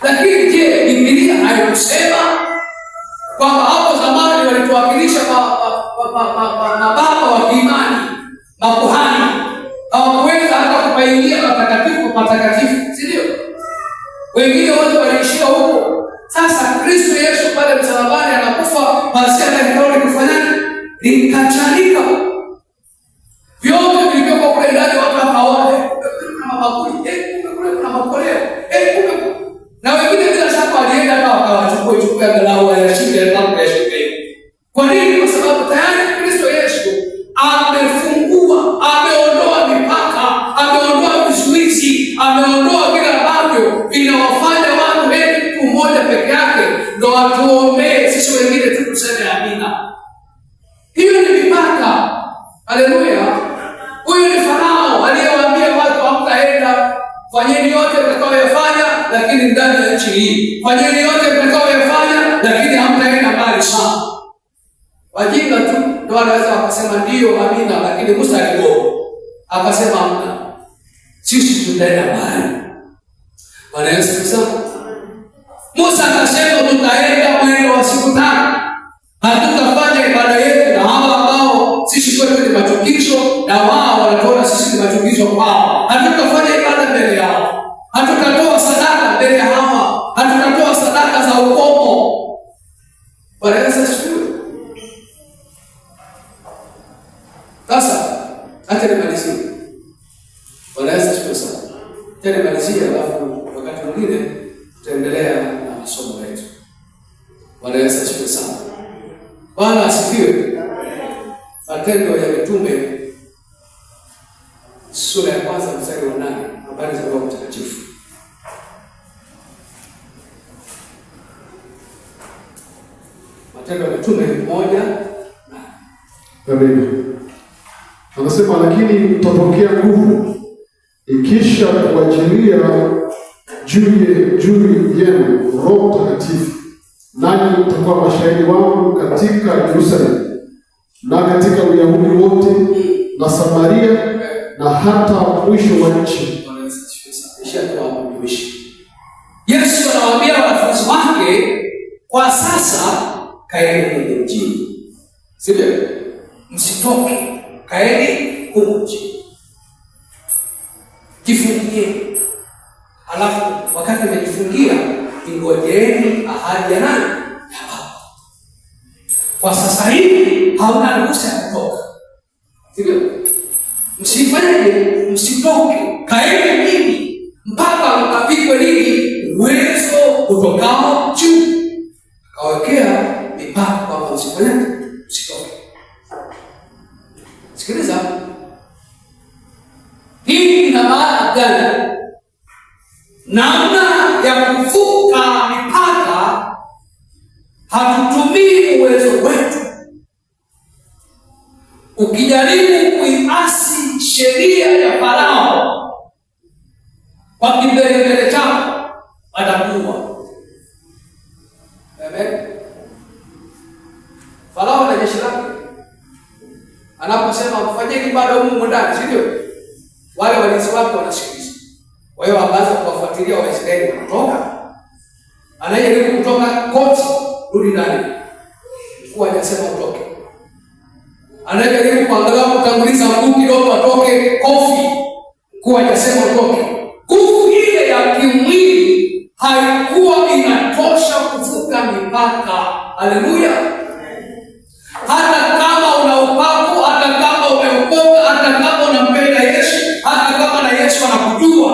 Lakini je, Biblia haikusema kwamba hapo zamani walituwakilisha mababa wa kiimani, makuhani, hawakuweza hata kupaingia patakatifu patakatifu, si ndio? Wengine wote waliishia huko. Sasa Kristo Yesu pale msalabani anakufa, pazia la hekalu likafanyaje? Likachanika. Vyote vilivyokuwa kule ndani watu wakaona, kumbe kule kuna mabakuli, kumbe kule kuna makoleo, kumbe na wengine bila shaka walienda hata wakawachukua chukua angalau wayashike na kuyashika. Kwa nini? Kwa sababu tayari Kristo Yesu amefungua, ameondoa mipaka, ameondoa vizuizi, ameondoa vile ambavyo vinawafanya watu eti mtu mmoja peke yake ndo watuombee sisi wengine tu tuseme amina. Hiyo ni mipaka. Haleluya! Huyu ni Farao aliyewaambia watu hamtaenda, fanyeni yote mtakayoyafanya, lakini ndani ya nchi hii, fanyeni yote mtakayoyafanya, lakini hamtaenda mbali sana. Wajinga tu ndio wanaweza wakasema ndiyo, amina, lakini Musa aligoma akasema hamna, sisi tutaenda mbali. Bwana Yesu asifiwe. Musa akasema tutaenda mwendo wa siku 5, hatutafanya ibada yetu na hawa ambao sisi kwetu ni machukizo na wao wanatuona sisi ni machukizo kwao. Hatutafanya ibada mbele yao, hatutatoa sadaka mbele ya hawa, hatutatoa sadaka za ukomo. Bwana Yesu asifiwe. Sasa acha nimalizie. Bwana Yesu asifiwe sana. Acha nimalizie, alafu wakati mwingine tutaendelea na masomo yetu. Bwana Yesu asifiwe sana. Bwana asifiwe. Matendo ya Mitume sura ya 1 mstari wa 8, habari za Roho Mtakatifu. Matendo ya Mitume 1:8. Amina. Anasema, lakini mtapokea nguvu ikisha kuajilia juu yenu Roho Mtakatifu, nanyi mtakuwa mashahidi wangu katika Yerusalemu na katika Uyahudi wote na Samaria na hata mwisho wa nchi. Yesu anawaambia wanafunzi wake, kwa sasa kaeni humu mjini, sivyo? Msitoke, kaeni humu mjini, jifungie. Alafu wakati mmejifungia, ingojeeni ahadi ya nani? Ya Baba. Kwa sasa hivi hauna ruhusa ya kutoka, sivyo? Msifanyeje? Msitoke, kaeni mjini mpaka mkavikwe nini? Uwezo utokao juu. Akawekea mipaka kwamba msifanyeje? Msitoke. Sikiliza, hii ina maana gani? Namna ya kuvuka mipaka, hatutumii uwezo wetu. Ukijaribu kuiasi sheria ya Farao kwa kimbelembele chako, atakuua. Amen. Farao na jeshi lake anaposema mfanyeni bado humu ndani, si ndio? Wale walinzi wake wanasikiliza. Kwa hiyo akaanza kuwafuatilia Waisraeli wanatoka. Anayejaribu kutoka koti, rudi ndani. Mkuu hajasema utoke. Anayejaribu kuangalia kutanguliza mguu kidogo atoke, kofi. Mkuu hajasema utoke. Nguvu ile ya kimwili haikuwa inatosha kuvuka mipaka. Haleluya. Hata kama una upako, hata kama umeokoka, hata kama unampenda Yesu, hata kama na Yesu anakujua,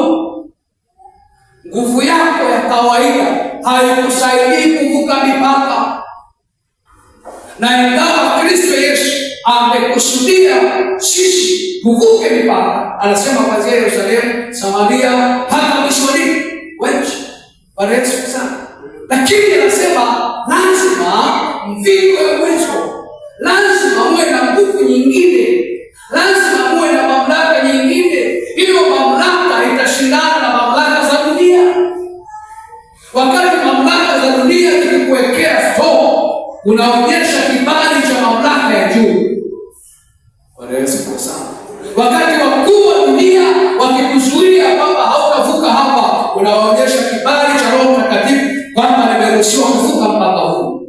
nguvu yako ya kawaida haikusaidii kuvuka mipaka. Na ingawa Kristo Yesu amekusudia sisi tuvuke mipaka, anasema kuanzia Yerusalemu, Samaria mpaka mwisho wa nchi. Bwana Yesu sana. Lakini anasema lazima mvikwe uwezo, lazima muwe na nguvu nyingine, lazima muwe na mamlaka nyingine. Hiyo mamlaka itashindana na mamlaka za dunia. Wakati mamlaka za dunia zikikuwekea stop, unaonyesha kibali cha mamlaka ya juu. Bwana Yesu asifiwe sana. Wakati wakuu wa dunia wakikuzuia kwamba hautavuka hapa, unaonyesha kibali cha Roho Mtakatifu. nimeruhusiwa kuvuka mpaka huu.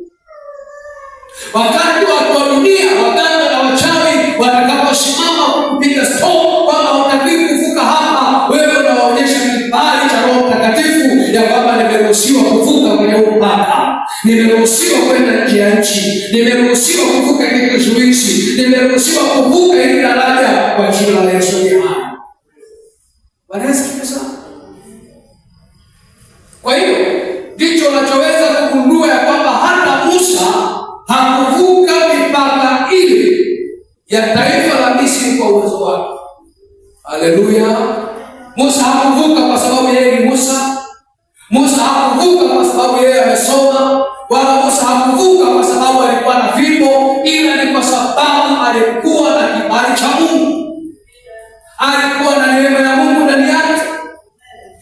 Wakati watu wa dunia, waganga na wachawi watakaposimama kupiga stop kwamba hutakiwi kuvuka hapa, wewe unawaonyesha kibali cha Roho Mtakatifu ya kwamba nimeruhusiwa kuvuka kwenye huu mpaka, nimeruhusiwa kwenda nje ya nchi, nimeruhusiwa kuvuka hili kizuizi, nimeruhusiwa kuvuka hili daraja kwa jina la Yesu aliye hai. Bwana Yesu asifiwe sana. Kwa hiyo ndicho unachoweza kugundua ya kwamba hata Musa hakuvuka mipaka ile ya taifa la Misri kwa uwezo wake. Haleluya! Musa hakuvuka kwa sababu yeye ni Musa. Musa hakuvuka kwa sababu yeye amesoma, wala Musa hakuvuka kwa sababu alikuwa na fimbo, ila ni kwa sababu alikuwa na kibali cha Mungu, alikuwa na neema ya Mungu ndani yake.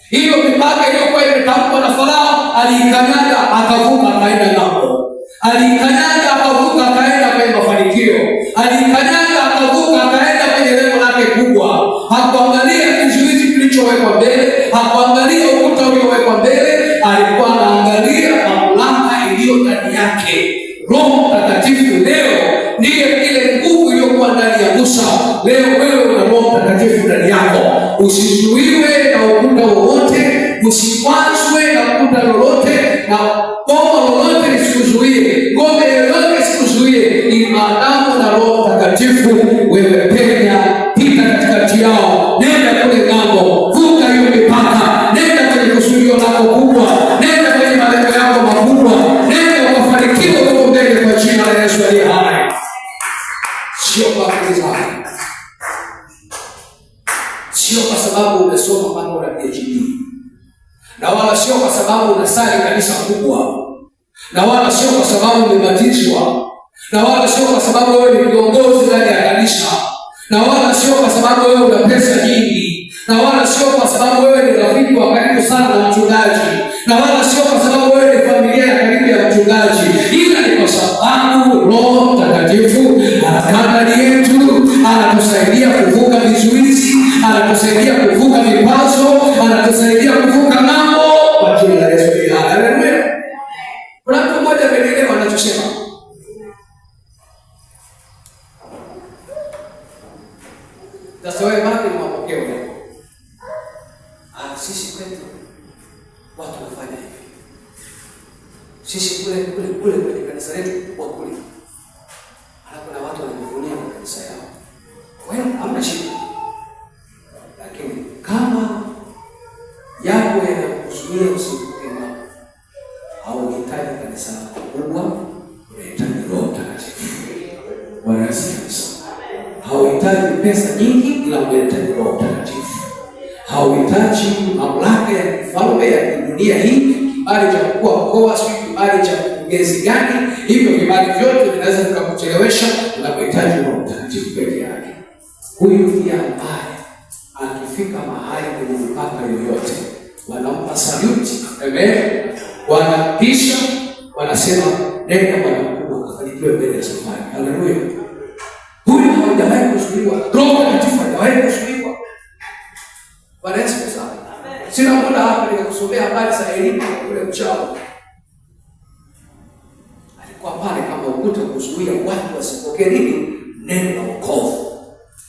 Hiyo mipaka iliyokuwa imetamkwa na Farao aliikanyaga, akavuka akaenda ng'ambo. Aliikanyaga akavuka akaenda kwenye mafanikio. Aliikanyaga akavuka akaenda kwenye lengo lake kubwa. Hakuangalia kizuizi kilichowekwa mbele, hakuangalia ukuta uliowekwa mbele, alikuwa anaangalia mamlaka iliyo ndani yake. Roho Mtakatifu leo ndiye ile nguvu iliyokuwa ndani ya Musa. Leo wewe una Roho Mtakatifu ndani yako. Usizuiwe na ukuta wowote, usikwazwe na ukuta lolote, na bomo lolote lisikuzuie, ngome yoyote isikuzuie, ili maadamu na Roho Mtakatifu wewe penya, pita katikati yao, nenda kule ng'ambo, vuka hiyo mipaka, nenda kwenye kusudio lako kubwa, nenda kwenye malengo yako makubwa, nenda ukafanikiwe huko mbele kwa jina la Yesu aliye hai. Sio kwa akili zako, sio kwa sababu umesoma mpaka una PhD, na wala sio kwa sababu unasali kanisa kubwa, na wala sio kwa sababu umebatizwa, na wala sio kwa sababu wewe ni kiongozi ndani ya kanisa, na wala sio kwa sababu wewe una pesa nyingi, na wala sio kwa sababu wewe ni rafiki wa karibu sana na mchungaji, na wala sio kwa sababu wewe ni familia ya karibu ya mchungaji, ila ni kwa sababu Roho Mtakatifu anakaa ndani yetu, anatusaidia kuvuka vizuizi, anatusaidia kuvuka vikwazo, anatusaidia kuvuka ng'ambo kwa jina la Yesu. Haleluya! Kuna mtu mmoja amenielewa anachosema. Sasa wewe baki ni mapokeo yako. Sisi kwetu watu wanafanya hivi. Sisi kule kule kule kwenye kanisa letu kubwa kule, halafu kuna watu wanajivunia makanisa yao. Kwa hiyo hamna shida, lakini kama yako yanakuzuia usivuke ng'ambo, hauhitaji kanisa lako kubwa, unahitaji Roho Mtakatifu. Bwana asifiwe sana. Hauhitaji pesa nyingi, ila unahitaji Roho Mtakatifu. Hauhitaji mamlaka ya kifalme ya kidunia hii, kibali cha mkuu wa mkoa, sijui kibali cha mkurugenzi gani. Hivyo vibali vyote vinaweza vikakuchelewesha. Unapohitaji Roho Mtakatifu peke yake. Huyu ndiye ambaye akifika mahali kwenye mipaka yoyote, wanampa saluti, amen, wanapisha, wanasema nenda bwana mkubwa, kafanikiwe mbele ya safari. Haleluya! Huyu hajawahi kuzuiwa, Roho Mtakatifu hajawahi kuzuiwa. Bwana Yesu asifiwe. Sina muda hapa nikakusomea habari za elimu kule mchawi. Alikuwa pale kama ukuta kuzuia watu wasipokee nini? Neno la wokovu.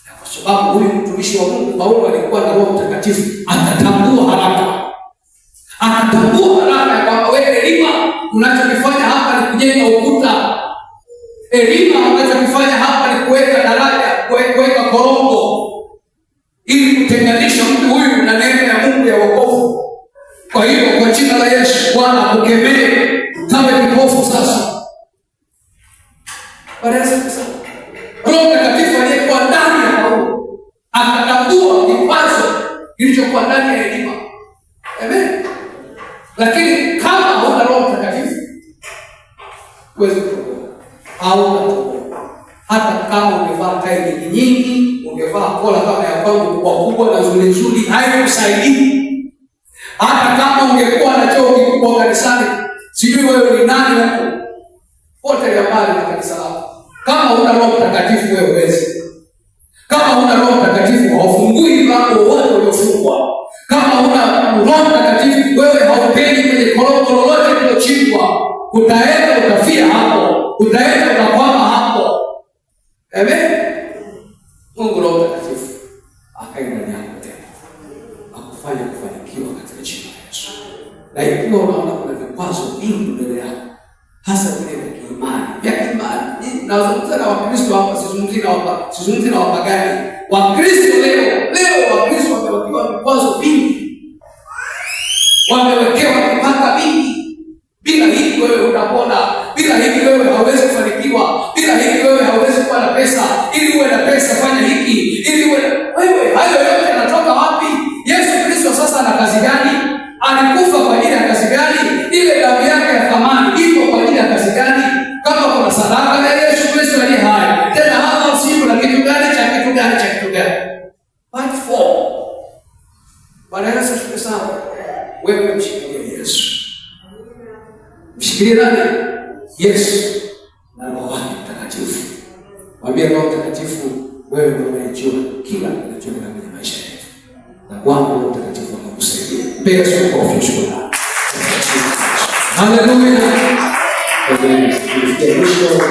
Na kwa sababu huyu mtumishi wa Mungu Paulo alikuwa na Roho Mtakatifu, akatambua haraka. Akatambua haraka ya kwamba wewe Elima, unachokifanya hapa ni kujenga ukuta. Elima, unachokifanya hapa ni kuweka daraja, kuweka korongo ili kutenganisha mtu huyu na neema ya Mungu ya wokovu. Kwa hiyo kwa jina la Yesu, Bwana akukemee kama kipofu sasa. Bwana Yesu asifiwe. Roho Mtakatifu aliyekuwa ndani ya Paulo akatambua kikwazo kilichokuwa ndani ya Elima. Amen. Lakini kama huna Roho Mtakatifu huwezi kutoboa, hautatoboa. Hata kama ungevaa tai nyingi nyingi, ungevaa kola kama ya kwangu kubwa kubwa na nzuri nzuri, haikusaidii. Hata kama ungekuwa na cheo kikubwa kanisani, sijui wewe ni nani huko, potelea mbali na kanisa lako. Kama huna Roho Mtakatifu wewe huwezi. Kama huna Roho Mtakatifu haufungui mlango wowote uliofungwa. Kama huna Roho Mtakatifu wewe haupendi kwenye korongo lolote lililochimbwa. Utaenda utafia hapo, utaenda utakwama hapo. Amen. Mungu Roho Mtakatifu akae ndani yako tena akufanya kufanikiwa katika jina la Yesu. Na ikiwa unaona kuna vikwazo vingi mbele yako, hasa vile vya kiimani, vya kiimani, nazungumza na Wakristo hapa, sizungumzi na wapagani. Wakristo leo leo, Wakristo wamewekewa vikwazo vingi, wamewekewa mipaka mingi. Bila hiki wewe utapona, bila hiki wewe hauwezi kufanikiwa, bila hiki wewe hauwezi kuwa na pesa. Ili uwe na pesa fanya hiki, ili uwe na wewe. Hayo yote yanatoka wapi? Yesu Kristo sasa ana kazi gani? Alikufa kwa ajili ya kazi gani? Ile damu yake ya thamani iko kwa ajili ya kazi gani? Kama kuna sadaka ya Yesu Kristo aliye hai, tena hapa usiku na kitu gani cha kitu gani cha kitu gani? Part 4. Bwana Yesu asifiwe sana. Wewe mshikilie Yesu. Mshikilie nani? Yesu na Roho wake Mtakatifu. Mwambie Roho Mtakatifu, wewe ndio unayejua kila kinachoendelea kwenye maisha yetu, na Bwana Roho Mtakatifu akakusaidia. Mpe Yesu makofi ya shukrani. Haleluya. Amen. Tumefikia mwisho wa